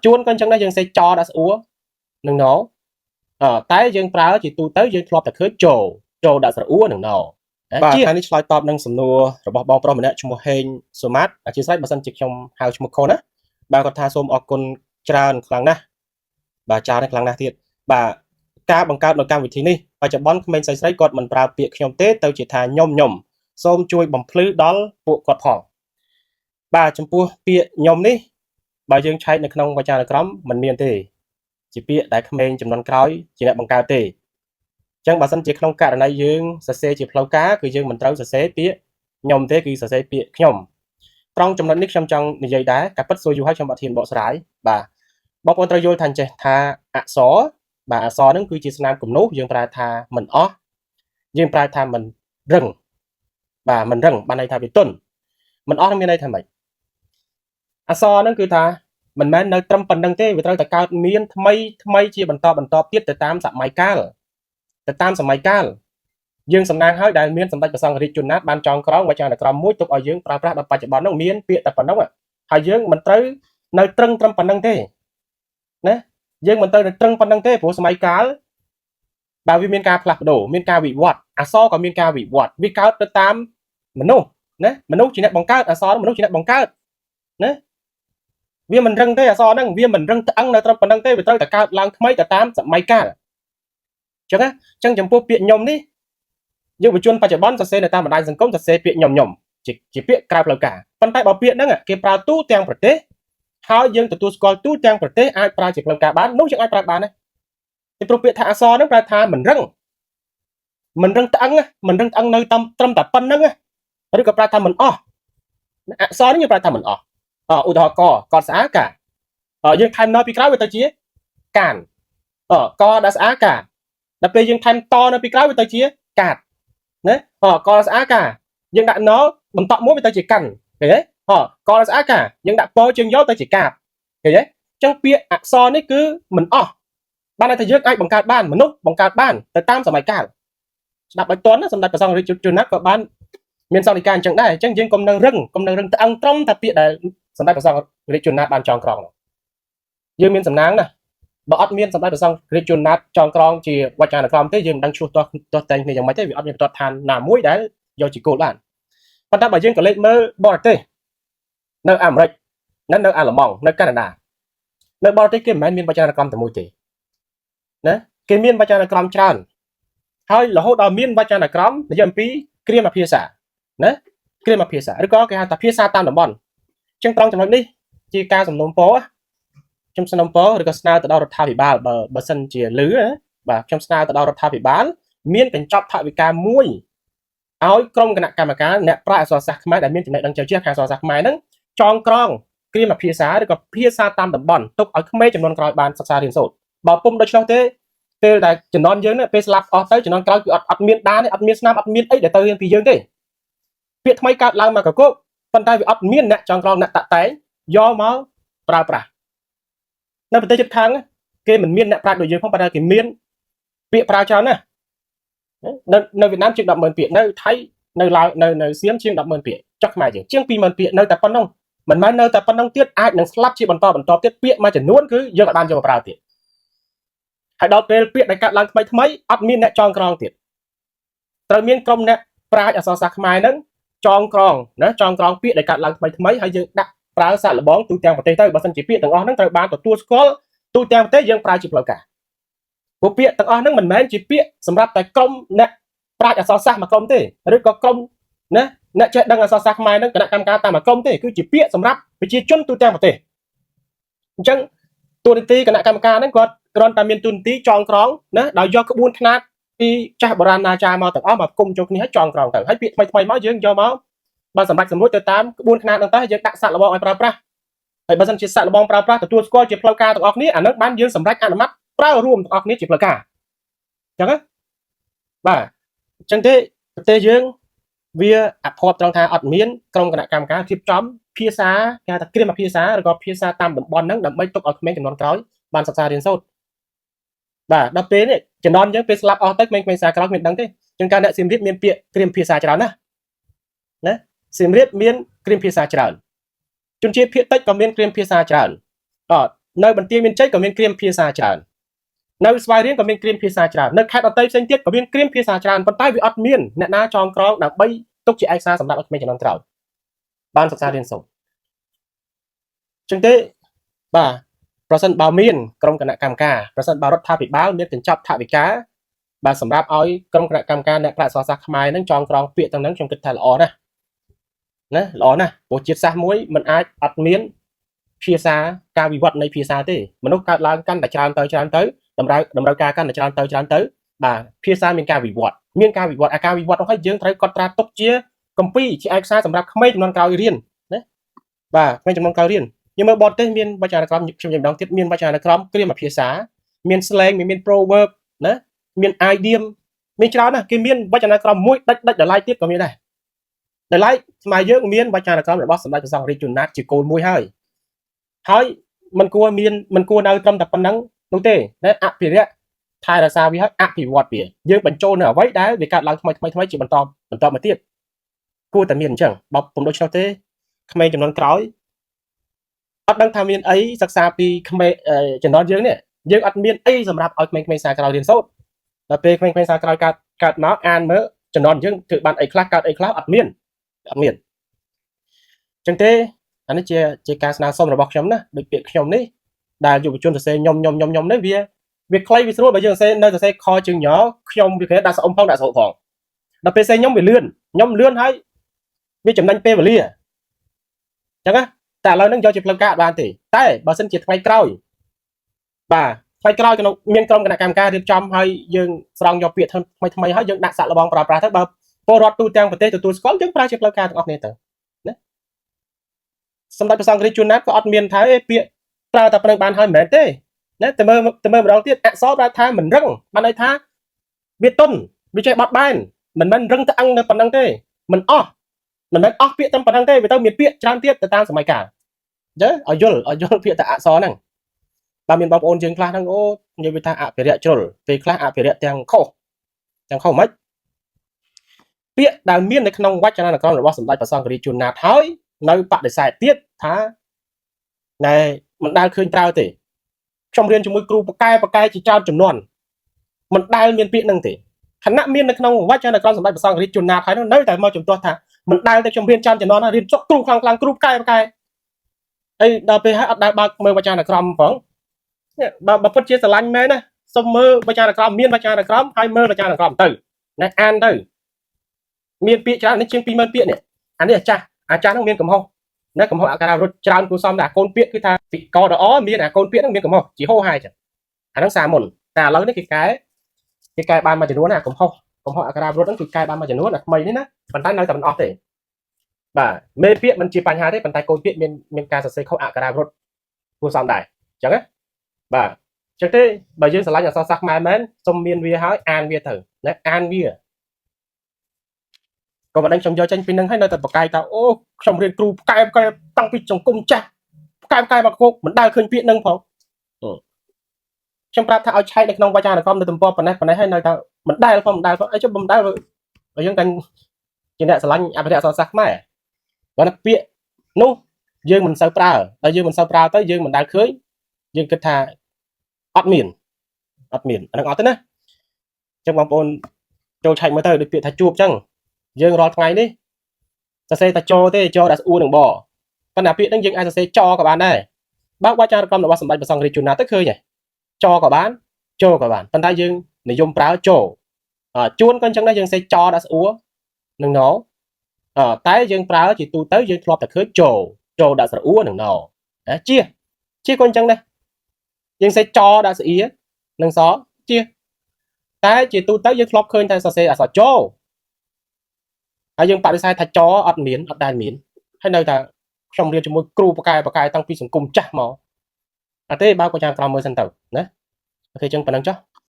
ជួនក៏អញ្ចឹងដែរយើងសេចដាក់ស្អួរនឹងណតែយើងប្រើជាទូទៅយើងធ្លាប់តែឃើញជចូលដាក់ស្រអួរនឹងណ បាទ ជា ថ្ងៃនេះឆ្លើយតបនឹងសំណួររបស់បងប្រុសម្នាក់ឈ្មោះហេងសុមាតអធិស្ឋានបើសិនជាខ្ញុំហៅឈ្មោះខុសណាបាទគាត់ថាសូមអរគុណច្រើនខ្លាំងណាស់បាទច្រើនខ្លាំងណាស់ទៀតបាទការបង្កើតនៅកម្មវិធីនេះបច្ចុប្បន្នក្មេងស្រីៗគាត់មិនប្រើពាក្យខ្ញុំទេទៅជាថាខ្ញុំខ្ញុំសូមជួយបំភ្លឺដល់ពួកគាត់ផងបាទចំពោះពាក្យខ្ញុំនេះបើយើងឆែកនៅក្នុងវចនានុក្រមមិនមានទេជាពាក្យដែលក្មេងចំនួនក្រោយជាអ្នកបង្កើតទេ ចឹងបើសិនជាក្នុងករណីយើងសរសេរជាផ្លូវការគឺយើងមិនត្រូវសរសេរពាក្យខ្ញុំទេគឺសរសេរពាក្យខ្ញុំត្រង់ចំណុចនេះខ្ញុំចង់និយាយដែរការពិតសួរយូរហើយខ្ញុំអត់ហ៊ានបកស្រាយបាទបងប្អូនត្រូវយល់ថាអញ្ចេះថាអក្សរបាទអក្សរហ្នឹងគឺជាស្នាមគំនូសយើងប្រែថាមិនអស់យើងប្រែថាមិនរឹងបាទមិនរឹងបានន័យថាវាទន់មិនអស់នឹងមានន័យថាម៉េចអក្សរហ្នឹងគឺថាមិនមែននៅត្រឹមប៉ុណ្្នឹងទេវាត្រូវតែកើតមានថ្មីថ្មីជាបន្តបន្តទៀតទៅតាមសម័យកាលទៅតាមសម័យកាលយើងសំណាងហើយដែលមានសម្ដេចព្រះសង្ឃរាជជួនណាតបានចងក្រងវចនានុក្រមមួយទុកឲ្យយើងប្រើប្រាស់ដល់បច្ចុប្បន្ននោះមានពាក្យតែប៉ុណ្ណឹងហើយយើងមិនត្រូវនៅត្រឹងត្រឹមប៉ុណ្្នឹងទេណាយើងមិនត្រូវនៅត្រឹងប៉ុណ្្នឹងទេព្រោះសម័យកាលបាទវាមានការផ្លាស់ប្ដូរមានការវិវត្តអក្សរក៏មានការវិវត្តវាកើតទៅតាមមនុស្សណាមនុស្សជាអ្នកបង្កើតអក្សរមនុស្សជាអ្នកបង្កើតណាវាមិនរឹងទេអក្សរហ្នឹងវាមិនរឹងត្អឹងនៅត្រឹមប៉ុណ្្នឹងទេវាត្រូវតែកើតឡើងថ្មីទៅតាមសម័យកាលអញ្ចឹងណាអញ្ចឹងចំពោះពាក្យខ្ញុំនេះយុវជនបច្ចុប្បន្នសរសេរនៅតាមបណ្ដាញសង្គមសរសេរពាក្យខ្ញុំខ្ញុំជាពាក្យក្រៅផ្លូវការប៉ុន្តែបើពាក្យហ្នឹងគេប្រើទូទាំងប្រទេសហើយយើងទទួលស្គាល់ទូទាំងប្រទេសអាចប្រើជាផ្លូវការបាននោះយើងអាចប្រើបានដែរពីព្រោះពាក្យថាអក្សរហ្នឹងប្រែថាមិនរឹងមិនរឹងត្អឹងមិនរឹងត្អឹងនៅតាមត្រឹមតែប៉ុណ្្នឹងឬក៏ប្រែថាមិនអស់អក្សរនេះយើងប្រែថាមិនអស់ឧទាហរណ៍កកត់ស្អាកាយើងថែមនៅពីក្រោយវាទៅជាកានកដាក់ស្អាកាដល់ពេលយើងថែមតនៅពីក្រោយវាទៅជាកាតណាកស្អាកាយើងដាក់ណបន្តក់មួយវាទៅជាកាន់ឃើញទេកស្អាកាយើងដាក់ពជើងយកទៅជាកាបឃើញទេអញ្ចឹងពាក្យអក្សរនេះគឺមិនអស់បានន័យថាយើងអាចបង្កើតបានមនុស្សបង្កើតបានទៅតាមសម័យកាលស្ដាប់ឲ្យតន់ណាសម្ដេចព្រះសង្ឃរាជជួនណាតក៏បានមានសង្ឃដីកាអញ្ចឹងដែរអញ្ចឹងយើងកុំនឹងរឹងកុំនឹងរឹងត្អឹងត្រឹមតែពាក្យដែលសម្ដេចព្រះសង្ឃរាជជួនណាតបានចងក្រងយើងមានសំណាងណាបើអត់មានសម្ដេចព្រះសង្ឃរាជជួនណាតចងក្រងជាវចនានុក្រមទេយើងមិនដឹងឆ្លោះទាស់ទាស់តែងគ្នាយ៉ាងម៉េចទេវាអត់មានបន្ទាត់ឋានណាមួយដែលយកជាគោលបានប៉ុន្តែបើយើងក៏លេចមើលបរទេសនៅអាមេរិកនៅអាល្លឺម៉ង់នៅកាណាដានៅបរទេសគេមិនមែនមានវចនានុក្រមតែមួយទេណាគេមានវចនានុក្រមច្រើនហើយរហូតដល់មានវចនានុក្រមនិយាយអំពីគ្រាមភាសាណាគ្រាមភាសាឬក៏គេហៅថាភាសាតាមតំបន់អញ្ចឹងត្រង់ចំណុចនេះជាការសំណូមពរខ្ញុំសំណូមពរឬក៏ស្នើទៅដល់រដ្ឋាភិបាលបើសិនជាលឺបាទខ្ញុំស្នើទៅដល់រដ្ឋាភិបាលមានកញ្ចប់ថវិកាមួយឲ្យក្រុមគណៈកម្មការអ្នកប្រាជ្ញអក្សរសាស្ត្រខ្មែរដែលមានចំណេះដឹងជ្រៅជ្រះខាងអក្សរសាស្ត្រខ្មែរហ្នឹងចងក្រងគ្រាមភាសាឬក៏ភាសាតាមតំបន់ទុកឲ្យក្មេងចំនួនក្រោយបានសិក្សារៀនសូត្របើពុំដូច្នោះទេពេលដែលជំនាន់យើងនេះពេលស្លាប់អស់ទៅជំនាន់ក្រោយគឺអត់មានដានទេអត់មានស្នាមអត់មានអីដែលទៅរៀនពីយើងទេពាក្យថ្មីកើតឡើងមកកកប៉ុន្តែវាអត់មានអ្នកចងក្រងអ្នកតាក់តែងយកមកប្រើប្រាស់នៅប្រទេសជិតខាងគេមិនមានអ្នកប្រាជ្ញដូចយើងផងប៉ុន្តែគេមានពាក្យប្រើច្រើនណាស់នៅវៀតណាមជាង100,000ពាក្យនៅថៃនៅឡាវនៅសៀមជាង100,000ពាក្យចុះខ្មែរយើងជាង20,000ពាក្យនៅតែប៉ុណ្ណឹងមិនមែននៅតែប៉ុណ្ណឹងទៀតអាចនឹងស្លាប់ជាបន្តបន្តទៀតពាក្យមួយចំនួនគឺយើងអាចបានយកមកប្រើទៀតហើយដល់ពេលពាក្យដែលកាត់ឡើងថ្មីថ្មីអត់មានអ្នកចងក្រងទៀតត្រូវមានក្រុមអ្នកប្រាជ្ញអក្សរសាស្ត្រខ្មែរហ្នឹងចងក្រងណាចងក្រងពាក្យដែលកាត់ឡើងថ្មីថ្មីហើយយើងដាក់ប្រើសាកល្បងទូទាំងប្រទេសទៅបើសិនជាពាក្យទាំងអស់ហ្នឹងត្រូវបានទទួលស្គាល់ទូទាំងប្រទេសយើងប្រើជាផ្លូវការព្រោះពាក្យទាំងអស់ហ្នឹងមិនមែនជាពាក្យសម្រាប់តែក្រុមអ្នកប្រាជ្ញអក្សរសាស្ត្រមួយក្រុមទេឬក៏ក្រុមណាអ្នកចេះដឹងអក្សរសាស្ត្រខ្មែរហ្នឹងគណៈកម្មការតាមមួយក្រុមទេគឺជាពាក្យសម្រាប់ប្រជាជនទូទាំងប្រទេសអញ្ចឹងតួនាទីគណៈកម្មការហ្នឹងគាត់គ្រាន់តែមានតួនាទីចងក្រងណាដោយយកក្បួនខ្នាតពីចាស់បុរាណាចារ្យមកទាំងអស់មកគុំចូលគ្នាឲ្យចងក្រងទៅហើយពាក្យថ្មីថ្មីមកយើងយកមកបើសម្រាប់សម្រួចទៅតាមក្បួនខ្នាតហ្នឹងទៅយើងដាក់សាក់លបងឲ្យប្រើប្រាស់ហើយបើសិនជាសាក់លបងប្រើប្រាស់ទទួលស្គាល់ជាផ្លូវការទាំងអស់គ្នាអាហ្នឹងបានយើងសម្រេចអនុម័តប្រើរួមទាំងអស់គ្នាជាផ្លូវការអញ្ចឹងណាបាទអញ្ចឹងទេប្រទេសយើងវាអភ័ព្វត្រង់ថាអត់មានក្រុមគណៈកម្មការរៀបចំភាសាគេហៅថាគ្រាមភាសាឬក៏ភាសាតាមតំបន់ហ្នឹងដើម្បីទុកឲ្យក្មេងជំនាន់ក្រោយបានសិក្សារៀនសូត្របាទដល់ពេលនេះជំនាន់យើងពេលស្លាប់អស់ទៅក្មេងៗសាក្រោយគ្មានដឹងទេជាងការអ្នកសៀមរាបមានពាក្យគ្រាមភាសាច្រើនណាស់ណាសៀមរាបមានគ្រាមភាសាច្រើនជនជាតិភាគតិចក៏មានគ្រាមភាសាច្រើនអត់ នៅបន្ទាយមានជ័យក៏មានគ្រាមភាសាច្រើននៅស្វាយរៀងក៏មានគ្រាមភាសាច្រើននៅខេត្តដទៃផ្សេងទៀតក៏មានគ្រាមភាសាច្រើនប៉ុន្តែវាអត់មានអ្នកណាចងក្រងដើម្បីទុកជាឯកសារសម្រាប់ឲ្យក្មេងជំនាន់ក្រោយបានសិក្សារៀនសូត្រចឹងទេបាទប្រសិនបើមានក្រុមគណៈកម្មការប្រសិនបើរដ្ឋាភិបាលមានកញ្ចប់ថវិកាបាទសម្រាប់ឲ្យក្រុមគណៈកម្មការអ្នកប្រាជ្ញអក្សរសាស្ត្រខ្មែរនឹងចងក្រងពាក្យទាំងហ្នឹងខ្ញុំគិតថាល្អណាស់ណាល្អណាស់ព្រោះជាតិសាសន៍មួយมันអាចអត់មានភាសាការវិវត្តនៃភាសាទេមនុស្សកើតឡើងកាន់តែច្រើនទៅច្រើនទៅតម្រូវតម្រូវការកាន់តែច្រើនទៅច្រើនទៅបាទភាសាមានការវិវត្តមានការវិវត្តអាការវិវត្តនោះហើយយើងត្រូវកត់ត្រាទុកជាកម្ពីជាឯកសារសម្រាប់ក្មេងជំនាន់ក្រោយរៀនណាបាទក្មេងជំនាន់ក្រោយរៀនយើងមើលបទទេសមានវចនានុក្រមខ្ញុំនិយាយម្ដងទៀតមានវចនានុក្រមគ្រាមភាសាមាន slang មាន proverb ណាមាន idiom មានច្រើនណាស់គេមានវចនានុក្រមមួយដាច់ដាច់ដライទៀតក៏មានដែរដライខ្មែរយើងមានវចនានុក្រមរបស់សម្ដេចព្រះសង្ឃរាជជួនណាតជាគោលមួយហើយហើយมันគួរមានมันគួរនៅត្រឹមតែប៉ុណ្ណឹងនោះទេណាអភិរក្សថែរក្សាវាហើយអភិវឌ្ឍវាយើងបញ្ចូលនៅអ្វីដែលវាកើតឡើងថ្មីថ្មីថ្មីជាបន្តបន្តមកទៀតគួរតែមានអញ្ចឹងបើពុំដូច្នោះទេក្មេងជំនាន់ក្រោយអត់ដឹងថាមានអីសិក្សាពីក្មេងជំនាន់យើងនេះយើងអត់មានអីសម្រាប់ឲ្យក្មេងៗសាក្រោយរៀនសូត្រដល់ពេលក្មេងៗសាក្រោយកើតកើតមកអានមើលជំនាន់យើងធ្វើបានអីខ្លះកើតអីខ្លះអត់មានអត់មានអញ្ចឹងទេអានេះជាជាការស្នើសុំរបស់ខ្ញុំណាដូចពាក្យខ្ញុំនេះដែលយុវជនសរសេរខ្ញុំខ្ញុំខ្ញុំខ្ញុំនេះវាវាខ្លីវាស្រួលបើយើងសរសេរនៅសរសេរខជើងញខ្ញុំវាគេដាក់ស្អុំផងដាក់ស្រុផងដល់ពេលសេខ្ញុំវាលឿនខ្ញុំលឿនហើយវាចំណេញពេលវេលាអញ្ចឹងណាតែឥឡូវហ្នឹងយកជាផ្លូវការអត់បានទេតែបើសិនជាថ្ងៃក្រោយបាទថ្ងៃក្រោយក្នុងមានក្រុមគណៈកម្មការរៀបចំហើយយើងស្រង់យកពាក្យថ្មីថ្មីហើយយើងដាក់សាក់លបងប្រើប្រាស់ទៅបើពលរដ្ឋទូទាំងប្រទេសទទួលស្គាល់យើងប្រើជាផ្លូវការទាំងអស់គ្នាទៅណាសម្ដេចព្រះសង្ឃរាជជួនណាតក៏អត់មានថាអេពាក្យប្រើតែប៉ុណ្្នឹងបានហើយមិនមែនទេណាតែមើលតែមើលម្ដងទៀតអក្សរប្រែថាមិនរឹងបានន័យថាវាទន់វាចេះបត់បែនមិនមែនរឹងត្អឹងនៅប៉ុណ្្នឹងទេមិនអស់មិនមែនអស់ពាក្យតែប៉ុណ្្នឹងទេវាទៅមានពាក្យច្រើនទៀតទៅតាមសម័យកាលអញ្ចឹងឲ្យយល់ឲ្យយល់ពាក្យតែអក្សរហ្នឹងបើមានបងប្អូនយើងខ្លះហ្នឹងអូនិយាយវាថាអភិរក្សជ្រុលពេលខ្លះអភិរក្សទាំងខុសទាំងខុសមិនពាក្យដែលមាននៅក្នុងវចនានុក្រមរបស់សម្ដេចព្រះសង្ឃរាជជួនណាតហើយនៅបដិសេធទៀតថាណែមិនដែលឃើញប្រើទេខ្ញុំរៀនជាមួយគ្រូបកែបកែជាច្រើនចំនួនមិនដែលមានពាក្យហ្នឹងទេខណៈមាននៅក្នុងវចនានុក្រមសម្ដេចព្រះសង្ឃរាជជួនណាតហើយនៅតែមកជំទាស់ថាមិនដែលតែខ្ញុំរៀនច្រើនចំនួនរៀនចុកគ្រូខ្លាំងខ្លាំងគ្រូកែបកែអីដល់ពេលហើយអត់ដែលបើកមើលវចនានុក្រមផងបើបើពិតជាស្រឡាញ់មែនណាសុំមើលវចនានុក្រមមានវចនានុក្រមហើយមើលវចនានុក្រមទៅណាអានទៅមានពាក្យច្រើននេះជាង20000ពាក្យនេះអានេះអាចាស់អាចាស់ហ្នឹងមានកំហុសណាកំហុសអក្ខរាវិរុទ្ធច្រើនគួរសមដែរអាកូនពាក្យគឺថាពីកដអមានអាកូនពាក្យហ្នឹងមានកំហុសជាហោហាយចឹងអាហ្នឹងសាមុនតែឥឡូវនេះគេកែគេកែបានមួយចំនួនណាកំហុសកំហុសអក្ខរាវិរុទ្ធហ្នឹងគឺកែបានមួយចំនួនអាថ្មីនេះណាប៉ុន្តែនៅតែមិនអស់ទេបាទមេពាក្យមិនជាបញ្ហាទេប៉ុន្តែកូនពាក្យមានមានការសរសេរខុសអក្ខរាវិរុទ្ធគួរសមដែរអញ្ចឹងណាបាទអញ្ចឹងទេបើយើងស្រឡាញ់អក្សរសាស្ត្រខ្មែរមែនសុំមានវាហើយអានវាទៅណាអានវាក៏មិនដឹងខ្ញុំយកចេញពីនឹងហើយនៅតែបកកាយថាអូខ្ញុំរៀនគ្រូផ្កែផ្កែតាំងពីសង្គមចាស់ផ្កែផ្កែមកគោកមិនដែលឃើញពាក្យនឹងផងខ្ញុំប្រាប់ថាឲ្យឆែកនៅក្នុងវចនានុក្រមនៅទំព័រប៉ុណ្ណេះប៉ុណ្ណេះហើយនៅថាមិនដែលផងមិនដែលផងអីចុះមិនដែលបើយើងតែជាអ្នកស្រឡាញ់អភិរក្សអក្សរសាស្ត្រខ្មែរបើណាពាក្យនោះយើងមិនសូវប្រើដល់យើងមិនសូវប្រើទៅយើងមិនដែលឃើញយើងគិតថាអត់មានអត់មានអានឹងអត់ទេណាអញ្ចឹងបងប្អូនចូលឆែកមើលទៅដូចពាក្យថាជួបអញ្ចឹងយើងរាល់ថ្ងៃនេះសរសេរតែចទេចដាក់ស្អួរនឹងបប៉ុន្តែពាក្យហ្នឹងយើងអាចសរសេរចក៏បានដែរបើវចនានុក្រមរបស់សម្ដេចព្រះសង្ឃរាជជួនណាតទៅឃើញហើយចក៏បានចក៏បានប៉ុន្តែយើងនិយមប្រើចជួនក៏អញ្ចឹងដែរយើងសេចដាក់ស្អួរនឹងណតែយើងប្រើជាទូទៅយើងធ្លាប់តែឃើញចចដាក់ស្រអួរនឹងណណាជាជាក៏អញ្ចឹងដែរយើងសេចដាក់ស្អៀនឹងសជាតែជាទូទៅយើងធ្លាប់ឃើញតែសរសេរអក្សរចហើយយើងបដិសេធថាចអត់មានអត់ដែលមានហើយនៅតែខ្ញុំរៀនជាមួយគ្រូបកែបកែតាំងពីសង្គមចាស់មកអត់ទេបើក៏ចាំក្រោមមើលសិនទៅណាOK ចឹងប៉ុណ្ណឹងចុះ។